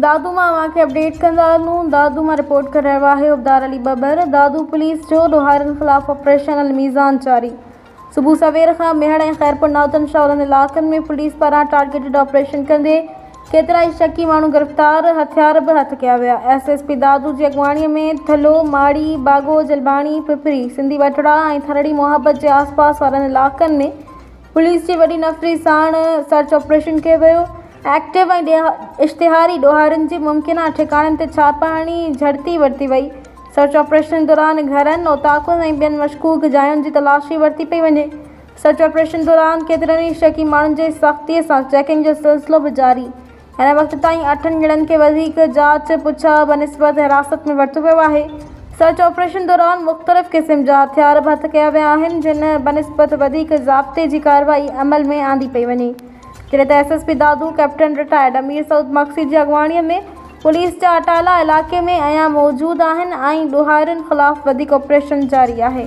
دادو مان اوهان کي اپڊيٽ ڪندا هلون دادو مان رپورٽ ڪري رهيو آهي عبدار علي ٻٻر دادو پوليس جو ڏوهارين خلاف آپريشن الميزان جاري صبح سوير کان ميهڙ ۽ خيرپور ناٿن شاهه وارن علائقن ۾ پوليس پاران ٽارگيٽڊ آپريشن ڪندي ڪيترائي شڪي ماڻهو گرفتار هٿيار به هٿ ڪيا ويا ايس ايس پي دادو جي اڳواڻي ۾ ٿلهو ماڙي باگو جلباڻي پپري سنڌي ٻٽڙا ۽ ٿرڙي محبت جي آس پاس وارن علائقن ۾ پوليس جي وڏي نفري ساڻ سرچ آپريشن ڪيو ويو. ايڪٽو ۽ اشتهاري ڏوهارين جي ممڪنه ٺڪاڻن تي ڇاپا هڻي جهڙتي ورتي وئي. سرچ آپريشن دوران گهرن، اوطاقن ۽ ٻين مشڪوڪ جاين جي تلاشي ورتي پئي وڃي. سرچ آپريشن دوران ڪيترن ئي شڪي ماڻهن جي سختيء سان چيڪنگ جو سلسلو به جاري. هن وقت تائين اٺن ڄڻن کي وڌيڪ جاچ پڇا بنسبت حراست ۾ ورتو ويو آهي. سرچ آپريشن دوران مختلف قسم جا هٿيار به هٿ ڪيا ويا آهن جن بنسبت وڌيڪ ضابطي جي ڪارروائي عمل ۾ آندي پئي وڃي. جڏهن ته S S P Dadu captain retired Amir Saud Magsi جي اڳواڻي ۾ پوليس جا اٽالا علائقي ۾ اڃا موجود آهن ۽ ڏوهارين خلاف وڌيڪ آپريشن جاري آهي.